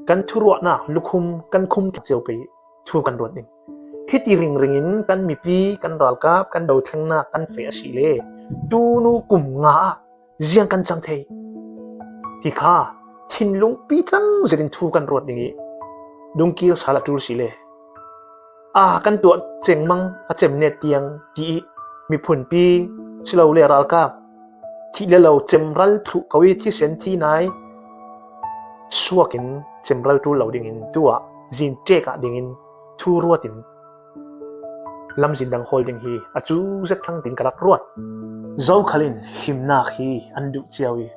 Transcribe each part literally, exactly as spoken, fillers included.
kan thuruahnak lukhum kan khum cio pei thu kan ruat ding. Hiti ringring in kan mipi, kan ralkap, kan dothlennak kan feh a si le tunu kum nga ah ziang kan cang thei ti kha thinlungpi cang zet in thu kan ruat ding i dungkir sal a tul si le a kan tuah cengmang a cem net tiang ti i miphunpi silole ralkap thih le lo cem ral thluh ko i thisen thi nai suak in cem ral tul lo ding in tuah zin tek ah ding in thu ruat in lamzin dang hawl ding hi a cu zet thlang ding ka rak ruat. Zokhal in himnak hi an duh cio i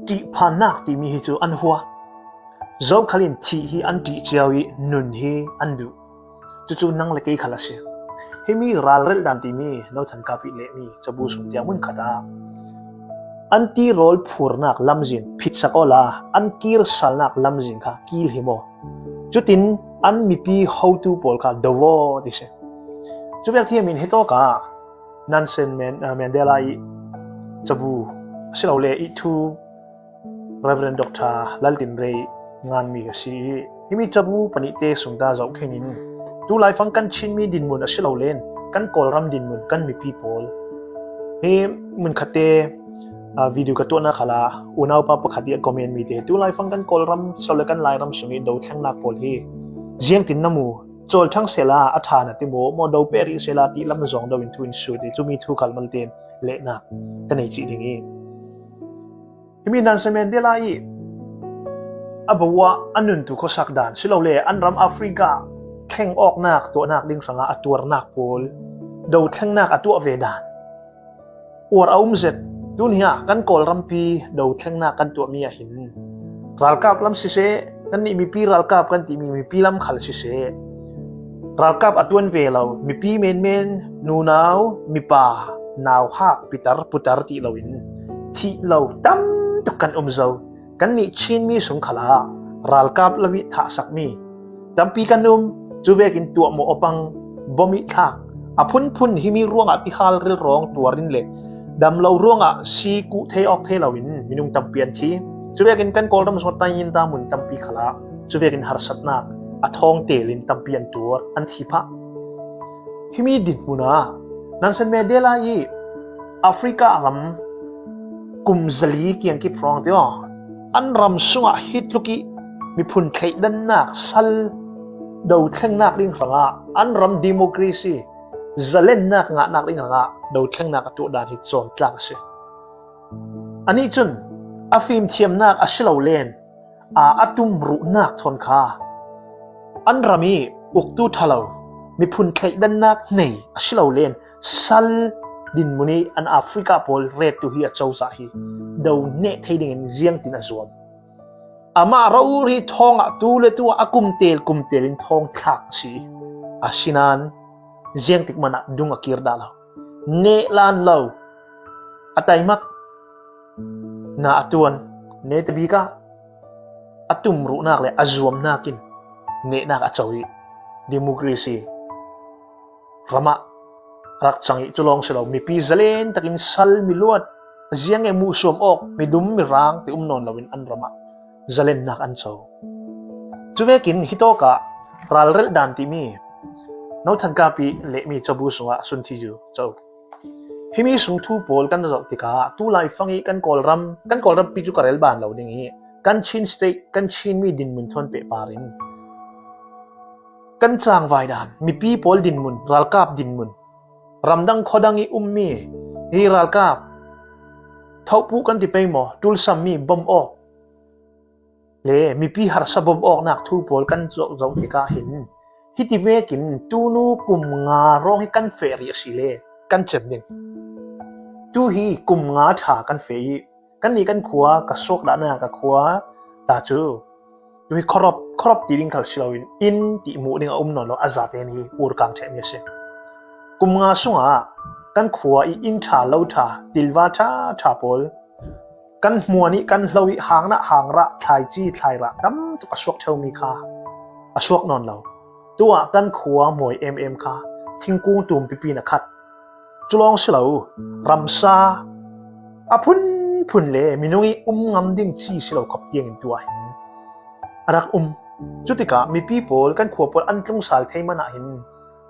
ṭihphannak timi hi cu an hua. Zokhal in thih hi an ṭih cio i nun hi an duh. Cucu nang le kei khal a si. Himi ralrelh dan timi no than kap i lehmi cabu sung tiang hmun khat ah an tirawl phurnak lamzin phitsak awla an kir salnak lamzin kha kil hi maw? Cutin an mipi hotu pawl kha do aw ti si. Cuvek thiam in hitawk ah Nelson Man-, ah, Mandela i cabu a si lo le i thu Reverend Doctor Laltin Rei nganmi a si i himi cabu panihte sungta zoh khenin tu laifang kan Chinmi dinmun a si lo len kan Kawlram dinmun kan mipi pawl hi mun khatte, ah, video ka tuahnak khala unaupa pakhat i a comment mite tu laifang kan Kawlram si lo le kan Lairam sung i dothlennak pawl hi ziangtin na mu? Cawlthang sela a ṭha na ti maw, maw do peh rih sela ti lam zong do in thu in sut i cumi thu khal malte in lehnak ka nei cih ding i himi Nelson Mandela i a bo ah a nuntu khuasak dan si lo le an ram Africa thleng awknak tuahnak ding hrangah a tuarnak pawl dothlennak a tuah ve dan uar a um zet. Tun hiah kan Kawlrampi dothlennak kan tuahmi ah hin ralkap lam siseh, kan nih mipi ralkap kan timi mipi lam khal siseh, ralkap a tuan ve lo mipi menmen, nunau, mipa, nauhak, pitar, putar ti loin thih lo tam tuk kan um zo. Kan nih Chinmi sung khalah ralkap lo i thahsakmi tampi kan um. Cuvekin tuahmawh awpang bom i thlak a phunphun himi ruangah tihal rilrawng tuarin le damlo ruangah si kuh thei awk thei loin minung tampi an thi. Cuvekin kan Kawlram sungah tainginta mun tampi khalah cuvekin harsatnak a thawng telin tampi an tuar, an thi phah. Himi dinhmun ah Nelson Mandela i Africa ram kum zali kiangkip hrawng ti aw an ram sungah hi tluk i miphun thleihdannak sal dothlennak ding hrangah an ram democracy zalennak ngahnak ding hrangah dothlennak a tuah dan hi cawntlak a si. Anih cun a fimthiamnak a si lo len a a tumruhnak thawn kha an ram i uktu ṭhalo miphun thleihdannak nei a si lo len sal dinmun i an Africa pawl rettu hi a cozah hi do neh thei dingin ziangtin a zuam? Amah rori thawngah tu le tu ah a kumtel kumtel in thawng thlak a si. Asinain ziangtik manah dung a kir dah lo. Nehlan lo a taimak na a tuan, netabik ah a tumruhnak le a zuamnak in nehnak a co i democracy ramah rak cang i culawng si lo mipi zalen takin sal miluat ziang e muhsuam awk midum mirang ti um nawn loin an ramah zalennak an co. Cuvekin hitawkah ralrelh dan timi no thankap i lehmi cabu sungah sun thi cu co. Himi sung thu pawl kan zoh tikah tu laifang i kan Kawlram, kan Kawlram pi cu ka rel ban lo ding i kan Chin State, kan Chinmi dinmun thawn pehpar in kan cangvai dan, mipi pawl dinmun, ralkap dinmun, ramdang khuadang i ummi hi ralkap thohpuh kan ti pei maw, tulsammi bom awk le mipi harsa bom awknak thu pawl kan zoh zoh tikah hin hiti vekin tunu kum nga rawng hi kan feh rih a si le kan cem ding. Tu hi kum nga ṭha kan feh i kannih kan khua ka suak dahnak ka khua ta cu tu hi khuarop, khuarop ti ding khal si loin inn ti muh ding a um nawn lo a zate nih purkang ṭhehmi a si. Kum nga sungah kan khua i inn ṭha lo ṭha, tilva ṭha ṭha pawl kan hmuan i kan hlo i hangnah hangrah, thlaici thlairah tam tuk a suak ṭheumi kha a suak nawn lo. Tuah kan khua hmuai em em kha thingkung tum pipi in a khat. Culawng si lo, ramsa a phunphun le minung i um ngam ding ci si lo khop tiangin tuah hin a rak um. Cutikah mipi pawl kan khua pawl an tlungsal thei manah hin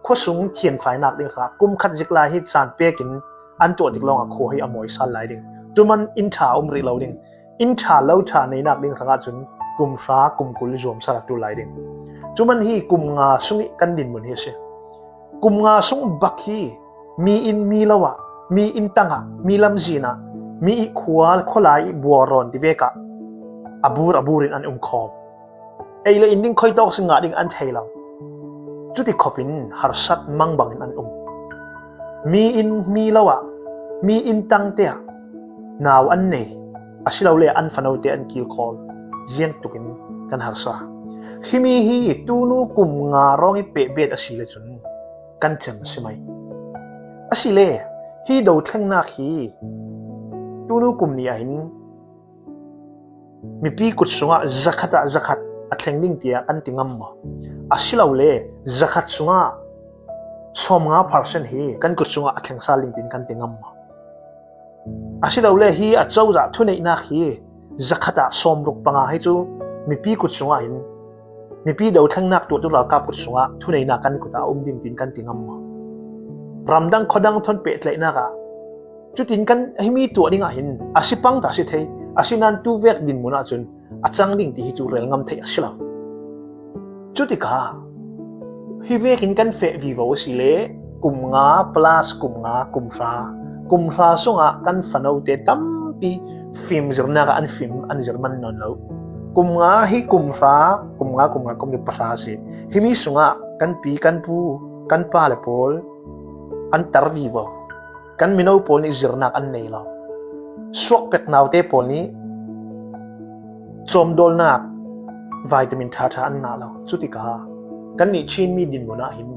khuasung thianfainak ding hrangah kum khat zik lai hi caan pekin an tuah dik lawngah khua hi a mawisal lai ding. Tuman inn ṭha a um rih lo ding. Inn ṭha lo ṭha neinak ding hrangah cun kum hra kum kul zuamsal a ṭul lai ding. Tuman hi kum nga sungih kan dinmun hi a si. Kum nga sung bak hi mi inn mi lo ah, mi inn tangah, mi lamzin ah, mi ih khua khualai ih buarawn tivekah a bur a burin an um khawm. Ei le in ding khuitawk si ngah ding an thei lo. Cuti khopin harsat mang bangin an um. Mi inn mi lo ah, mi inn tangte ah nau an nei, asilole an fanote an kilkhawl ziangtukin kan harsa. Himi hi tunu kum nga rawng ih pehbet a si le cun kan cem a si mai. Asile hi dothlengnak hi tunu kum ni ahhin mipi kut sungah zakhat ah zakhat a thleng ding tiah kan ti ngam maw? Asilole zakhat sungah sawmnga percent hi kan kut sungah a thleng sal ding tiin kan ti ngam maw? Asilole hi a cozah thuneihnak hi zakhat ah sawmruk panga hi cu mipi kut sungah hin mipi dothlengnak tuahtu ralkap kut sungah thuneihnak kan kut ah a um ding tiin kan ti ngam maw? Ramdang khuadang thawn pehtlaihnak ah cutin kan himi tuah dingah hin a si pangta a si thei, asinain tuvek dinmun ahcun a cang ding ti hi cu rel ngam theih a si lo. Cutikah hi vekin kan feh vivo asile kum nga plus kum nga kum hra, kum hra sungah kan fanote tampi fim zirnak ah an fim an zir man nawn lo. Kum nga hi kum hra, kum nga kum nga kum ni pahra a si. Himi sungah kan pi kan pu kan pa le pawl an tar vivo. Kan mino pawl nih zirnak an nei lo. Suakpek naute pawl nih cawmdawlnak vitamin ṭhaṭha an ngah lo. Cutikah kannih Chinmi dinmun ah hin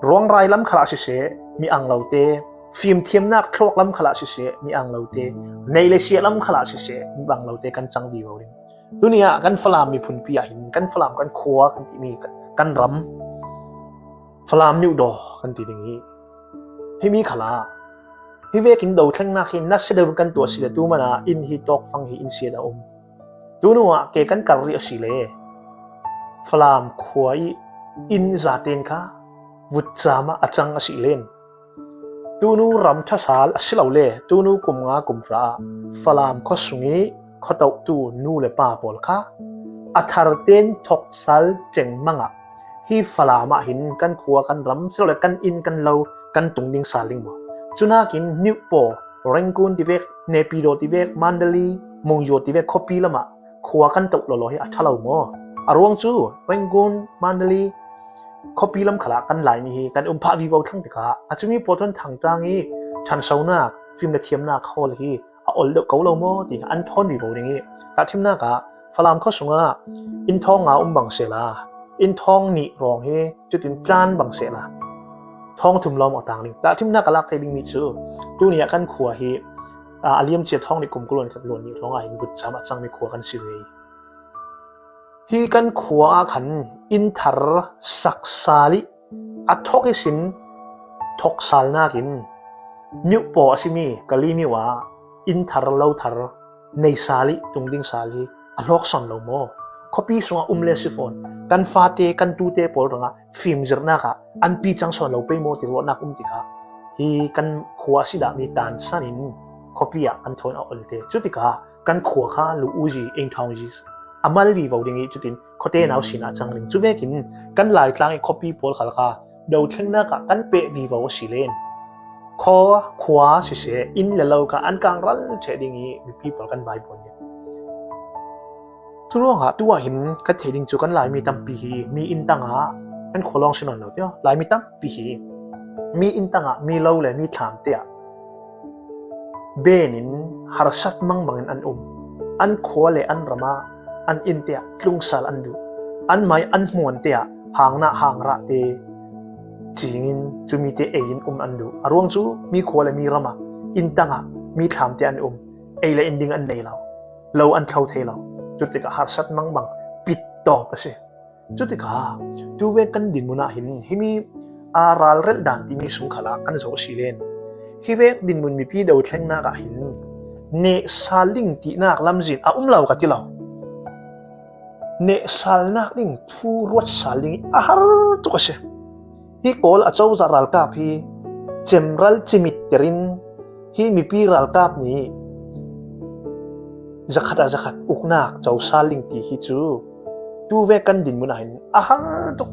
ruangrai lam khalah siseh, mi ang lote, fimthiamnak thlawk lam khalah siseh, mi ang lote, nei le siah lam khalah siseh, mi ang lote kan cang vivo ding. Tuni ah kan Falam miphunpi ah hin kan Falam kan khua kan timi kan ram Falam niudaw kan ti ding hi. Himi khalah hi vekin dothlengnak hi nasiadeuh kan tuah si le tu manah inn hi tawkfang hi in siat a um. Tunu ah ke kan kar rih a si le Falam khua ih inn zaten kha vutcam ah a cang a si len. Tunu ram ṭhasal a si lo le tunu kum nga kum hra ah Falam khuasung ih khuatohtu nu le pa pawl kha a tharten thoksal cengmang ah hi Falam ah hin kan khua kan ram si lo le kan inn kan lo kan tung ding sal ding maw? Cunakin Niuhpaw, Rangoon tivek, Naypyidaw tivek, Mandalay, Monywa tivek khuapi lamah khua kan toh lawlaw hi a ṭha lo maw? A ruang cu Rangoon, Mandalay khuapi lam khalah kan Laimi hi kan um phah vivo thlang tikah a cumi pawl thawn thangtang ih ṭhansonak, fim le thiamnak hawl hi a ol deuh ko lo maw ti kha an thawn vivo ding ih tahṭhimnak ah Falam khua sungah inn thawng nga um bang sehla, inn thawng nih rawng hi cutin tlan bang sehla thawng thum lawng a tang ding. Tahṭhimnak a lak thei dingmi cu tuni ah kan khua hi, aa, a liamcia thawng nih kum kul le khat luan nih hrawngah hin vutcam a cangmi khua kan si ve. Hi kan khua ah khan inn thar sak sal ih a thok ihsin thok sal nakin Niuhpaw a simi Kali Niuh ah inn thar lo thar nei sal ih tung ding sal hi a hlawk sawn lo maw? Khuapi sungah um le si fawn, kan fate kan tute pawl hrangah fimzirnak ah an pi cang sawn lo pei maw ti ruahnak um tikah hi kan khua a si dahmi tansan in khuapi ah kan thawn a olte. Cutikah kan khua kha lu uzi, eng thawngzi a mal vivo ding ih cutin khuate nau sinah a cang ding. Cuvekin kan Laitlang ih khuapi pawl khal kha dothlengnak ah kan peh vivo a si len khaw khua siseh, inn le lo kha an kangral ṭheh ding ih mipi pawl kan vaivuan ding. Curuangah tu ah hin kan theih ding cu kan Laimi tampi hi mi inn tangah kan khua lawng si nawn lo tiah Laimi tampi hi mi inn tangah mi lo le mi thlam te ah benin harsat mang bangin an um. An khua le an ram ah an inn te ah tlungsal an duh. An mai an hmuan te ah hangnak hangrah te cingin cumi te ei in um an duh. A ruang cu mi khua le mi ram ah inn tangah mi thlam te an um. Ei le in ding an nei lo. Lo an thlo thei lo. Cutikah harsat mang bang pit tawp a si. Cutikah tuvek kan dinmun ah hin himi, aa, ralrelh dan timi sung khalah kan zoh a si len. Hi vek dinmun mipi dothlengnak ah hin neh sal ding tinak lamzin a um lo ka ti lo. nehsalnak ding thu ruat sal ding a har tuk a si. Hi Kawl a cozah ralkap hi cemral cimit terin hi mipi ralkap nih zakhat ah zakhat uknak co sal ding ti hi cu tuvek kan dinmun ah hin a har tuk.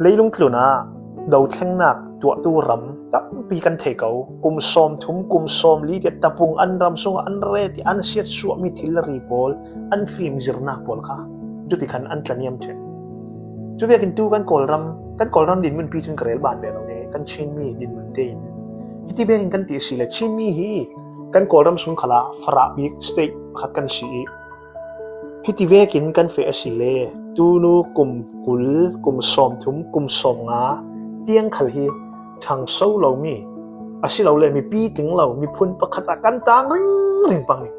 Leilung tlun ah dothlengnak tuahtu ram tampi kan thei ko. Kum sawm thum, kum sawm li tiah tapung an ram sungah an ret i an siatsuahmi thil le ri pawl, an fimzirnak pawl kha cuti khan an tlaniam ṭheh. Cu vekin tu kan Kawlram, kan Kawlram dinmun pi cun ka rel ban ve lo le, kan Chinmi dinmun tein hiti vekin kan ti a si le, Chinmi hi kan Kawlram sung khalah farah bik state pakhat kan si i, hiti vekin kan feh a si le, tunu kum kul, kum sawm thum, kum sawm nga tiang khal hi ṭhangso lomi, a si lo le mipi tling lo miphun pakhat ah kan tang ringring pang i,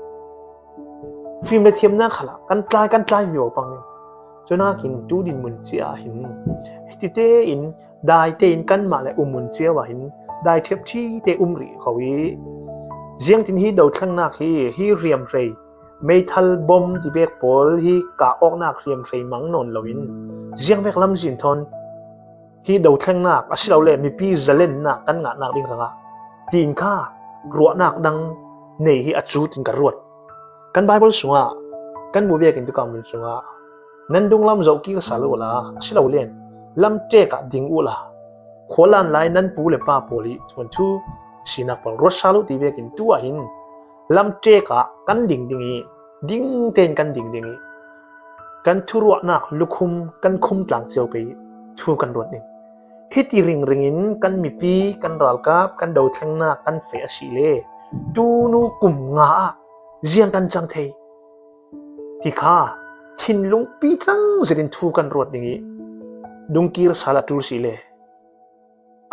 fim le thiamnak khalah kan tlai, kan tlai vivo pang i, cunakin tu dinmun cia ah hin hiti tein dai tein kanmah le um mun cio ah hin dai ṭhep ṭhi te um rih ko i, ziangtin hi dothlengnak hi, hi riamhrei, meithal bom ti vek pawl hi kah awknak riamhrei mang nawn loin, ziangvek lamzin thawn hi dothlengnak a si lo le mipi zalennak kan ngahnak ding hrangah tiin kha ruahnak dang nei hi a cu tin ka ruat. Kan Baibal sungah kan mu vekin tukang mun sungah nan dunglam zoh kir sal uhla, a si lo len lam ṭek ah ding uhla, khualan lai nan pu le pa pawl i thuanthu sinak pawl ruat sal uh ti vekin tu ah hin lam ṭek ah kan ding ding i, ding tein kan ding ding i, kan thuruahnak lukhum kan khum tlang cio pei i thu kan ruat ding. Hiti ringring in kan mipi, kan ralkap, kan dothlengnak kan feh a si le, tunu kum nga ah ziang kan cang thei ti kha thinlungpi cang zet in thu kan ruat ding i, dungkir sal a ṭul si le,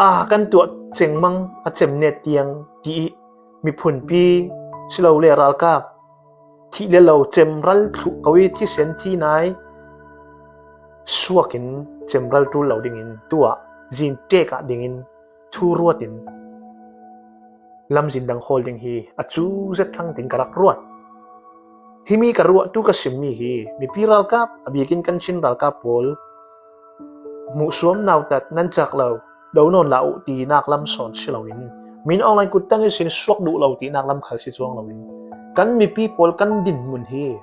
a kan tuah cengmang a cemnet tiang ti i, miphunpi si lo le ralkap thih le lo cemral thluh ko i, thisen thi nai suakin cemral ṭul lo dingin tuah zin ṭek ah dingin thu ruat in lamzin dang hawl ding hi a cu zet thlang tin ka rak ruat. Himi ka ruahtu ka simmi hi mipi ralkap, a bikin kan Chin ralkap pawl hmuhsuam nautat nan cak lo, do nawn la uh tinak lam sawn si loin, min online kuttang ihsin suak duh lo tinak lam khal si cuang loin, kan mipi pawl kan dinmun hi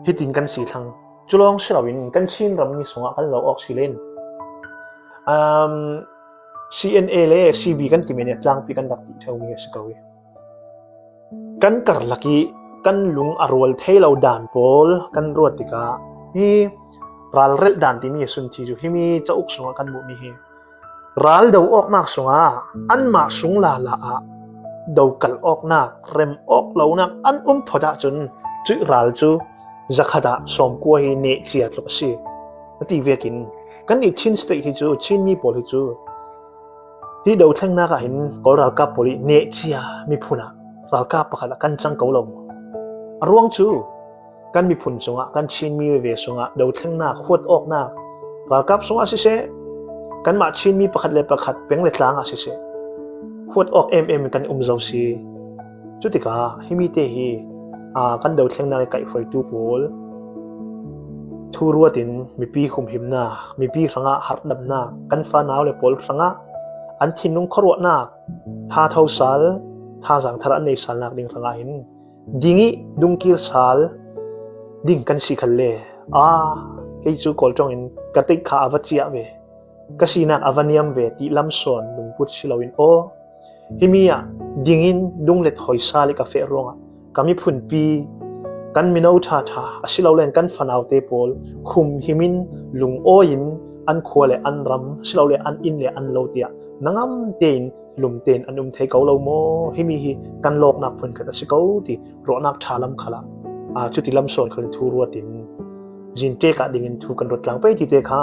hitin kan si thlang. Culawng si loin kan Chin rammi sungah kan lo awk si len, um, C N A le C B kan ti men i a tlangpi kan rak ti ṭheumi a si ko i, kan karlak i kan lung a rual thei lo dan pawl kan ruat tikah hi ralrelh dan timi a sun ti cu himi cauk sungah kan muhmi hi ral do awknak sungah anmah sung lala ah do kalh awknak, rem awk lonak an um phot ahcun cuih ral cu zakhat ah sawmkua hi neh cia tluk a si. A ti vekin kan i Chin State hi cu, Chinmi pawl hi cu, hi dothlengnak ah hin Kawl ralkap pawl i neh cia miphun ah ralkap pakhat ah kan cang ko lo. A ruang cu kan miphun sungah, kan Chinmi veve sungah dothlengnak, huat awknak, ralkap sungah siseh, kanmah Chinmi pakhat le pakhat peng le tlang ah siseh, huat awk em em kan um zo si. Cutikah himi te hi, aa, kan dothlengnak i kaihhruaitu pawl thu ruat in mipi humhimnak, mipi hrangah harhdamnak, kan fanau le pawl hrangah an thinlung khuaruahnak, tha thosal, thazaang thar an neisalnak ding hrangah hin ding i dungkir sal ding kan si khalle, aa, kei cu Kawl ṭong in ka teih kha a va ciah ve, ka sinak a va niam ve ti lam sawn lungput si loin, aw, himi ah dingin dunglet hawi sal i ka feh ruangah ka miphunpi, kan mino ṭhaṭha, a si lo len kan fanaute pawl humhim in, lungawi in, an khua le an ram, a si lo le an inn le an lo tiah na ngam tein lum tein an um thei ko lo maw? Himi hi kan lawknak phun khat a si ko ti ruahnak ṭha lam khalah, aa, cuti lam sawn khalin thu ruat in zin ṭek ah dingin thu kan ruat tlang pei ti te kha,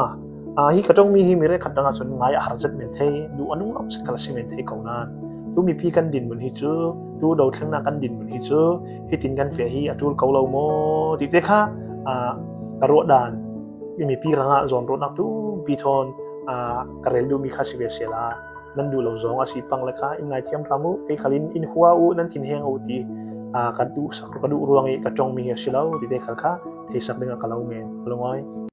aa, hi ka ṭongmi hi mi rek khat hrangah cun ngai a har zet men thei, duh a nung lo zet khal a si men thei ko nain, tu mipi kan dinmun hi cu, tu dothlengnak kan dinmun hi cu, hitin kan feh hi a ṭul ko lo maw ti te kha, aa, ka ruah dan, mipi hrangah zawn ruahnak tumpi thawn, aa, ka rel duhmi kha si ve sehla, nan duh lo zong a si pang le kha in ngaithiam hram uh, kei khalin in hua uh, nan thinheng uh ti a, ka duh sak, ka duh ruang i ka ṭawng mi hi a si lo tite khal kha theisak dingah ka lo ngen, ka lungawi.